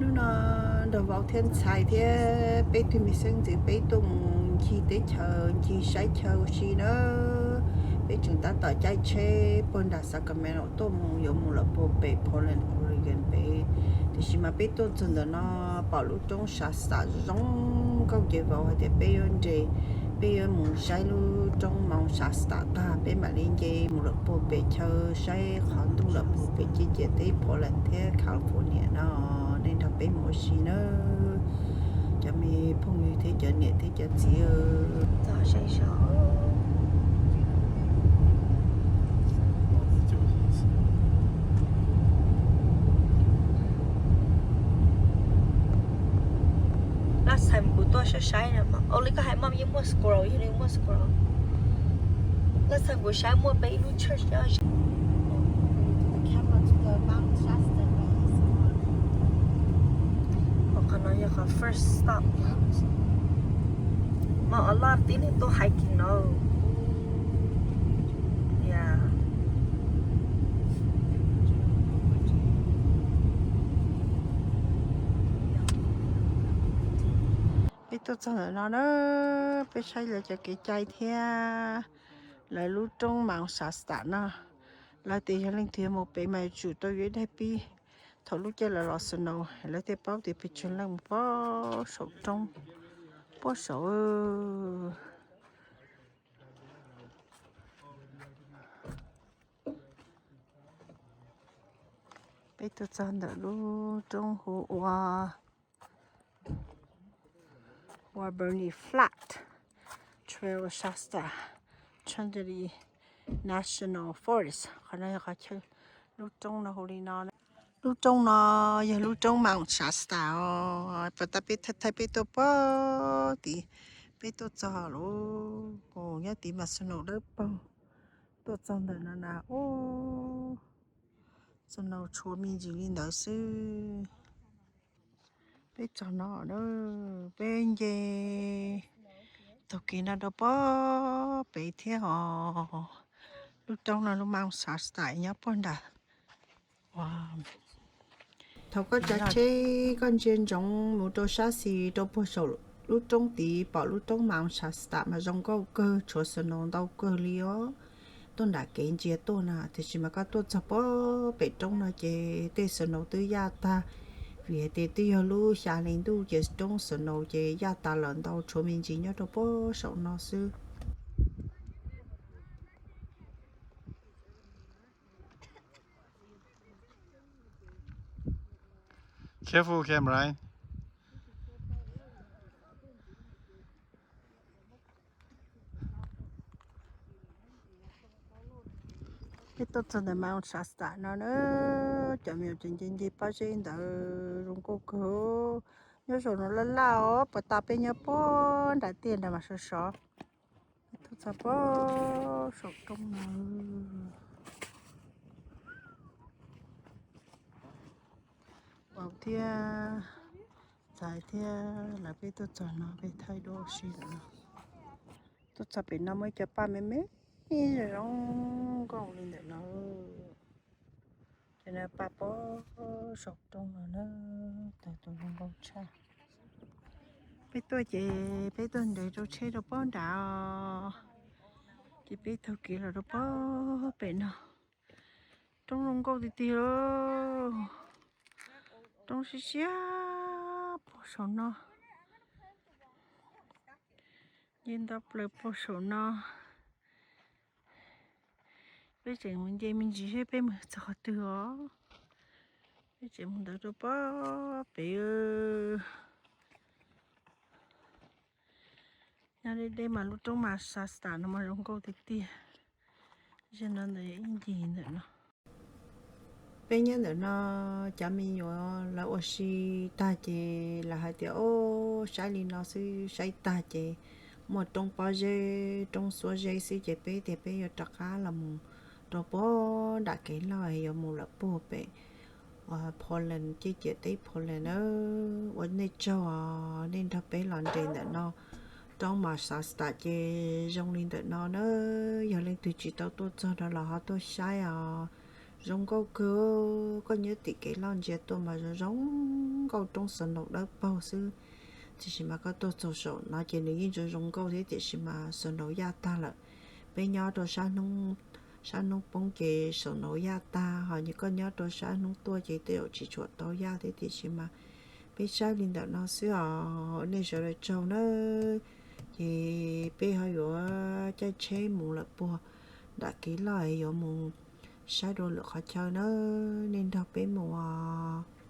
Hnub no nrog vauv thiab ntxhais thiab peb tug me xeeb ntxwv peb tuaj mus ncig teb chaws, ncig saib chaw ua si na. Peb tseem tab tom caij tsheb puag nram Sacramento tuaj mus yuav mus lawm puag pem Portland, Oregon pem. Tiam sis mas peb tuaj txog ntawm no pom lub roob Shasta zoo nkauj ces vauv hais tias peb yuav nres, peb yuav mus saib lub roob Mount Shasta tag peb mam li nce mus lawm puag pem chaw saib qhov ntuj lawm puag pem ciam teb Portland thiab California no. Nej nrog peb mus ua si na, cov me phooj ywg thiab cov niam thiab cov txiv. Last time kuv tuaj saib saib, ua li koj hais mas yeej muaj squirrel, yeej muaj squirrel. Last time kuv saib muaj peb ib lub church nyob ze. Qhov no yog qhov first stop. Mas a lot tib neeg tuaj hiking no. Yeah. Peb tuaj txog ntawm no na, peb saib lawv cov kev cai thiab lawv lub roob Mount Shasta no. Lawv tias yog leej twg mus pem mas yuav tsum tau yuav ib daim pib. Thaum lub caij lawv los snow lawv thiaj paub tias pes tsawg leej mus puag saum roob, puag saum. Peb tuaj txog ntawm lub roob hu ua Waburee Flat Trail, Shasta, Trinity National Forest. Qhov no yog qhov chaw, lub roob no hu li no. Lub roob no yog lub roob Mount Shasta os. Pas tas peb thaij thaij peb tuaj puag tid, peb tuaj txog lub, nyob tid mas snow dawb paug. Tuaj txog ntawm no na, ub, snow tshuav me ntsis li ntawd xwb. Peb txog no na, peb nce taug kev no rau puag pem thiab os. Lub roob no lub Mount Shasta nyob puag nram. Thaum koj tsav tsheb koj ntsia ntsoov mus rau sab xis rau puag saum lub roob tid pom lub roob Mount Shasta mas zoo nkauj kawg, tshuav snow ntau kawg li os. Tuaj nram kev ntsia tuaj na, tiam sis mas koj tuaj txog puag pem roob no ces tej snow twb yaj tag, vim hais tias twb yog lub xya hli ntuj ces roob snow ces yaj tas lawm ntau, tshuav me ntsis nyob rau puag saum no xwb. Careful, Cameron. Peb tuaj txog ntawm Mount Shasta no na, cov me nyuam tseem nce nce pob zeb ntawd zoo nkauj kawg. Nyob saum no laj laj os, pas tas peb nyob puag nram tiaj nrad mas sov sov. Peb tuaj txog puag saum roob no. Vauv thiab ntxhais thiab lawv peb tuaj txog no peb thaij dua si lawm no. Tuaj txog pem no muaj ib co paj me me zoo nkauj li ntawm no. Ces no paj puag saum roob no na, tawg tus zoo nkauj tshaj. Peb tuaj ces peb tuaj nres rau tsheb rau puag nrad os. Ces peb taug kev los rau puag pem no. Roob zoo nkauj tiag tiag. Roob siab siab puag saum no. Nce ntau plaws puag saum no. Peb tseem mus nce me ntsis seb peb mus txog qhov twg os. Peb tseem mus ntawd rau puag pem. Nyob deb deb mas lub roob mas Shasta no mas zoo nkauj tiag tiag. Zej no ntawd ib ncig ntawm no. Peb nyob ntawm no, cov me nyuam lawv ua si tag ces lawv hais tias, o, saib li no xwb, saib tag ces muaj roob pob zeb, roob xuab zeb xwb ces peb tias peb yuav rov qab los mus rau puag nram kev loj yuav mus lawm puag pem Portland, ciam teb Portland na. Ua nej tsaug, nej nrog peb los nres ntawm no, roob mas Shasta ces zoo li ntawm no na. Yog leej twg tsis tau tuaj txog no los ho tuaj saib os. Zoo nkauj kawg. Koj nyob tim kev loj ntsia tuaj mas zoo zoo nkauj, roob snow dawb paug xwb. Tiam sis mas koj tuaj txog saum no ces nws yeej zoo zoo nkauj thiab, tiam sis mas snow yaj tag lawm. Peb nyob rau sab hnub poob ces snow yaj tag, ho koj nyob rau sab hnub tuaj ces tej zaum tsis tshua tau yaj thiab, tiam sis mas peb saib li ntawm no xwb os. Nej sawv daws tsaug nawb. Ces peb ho yuav caij tsheb mus lawm puag nram kev loj, yuav mus saib dua lwm qhov chaw nawb. Nej nrog peb mus os.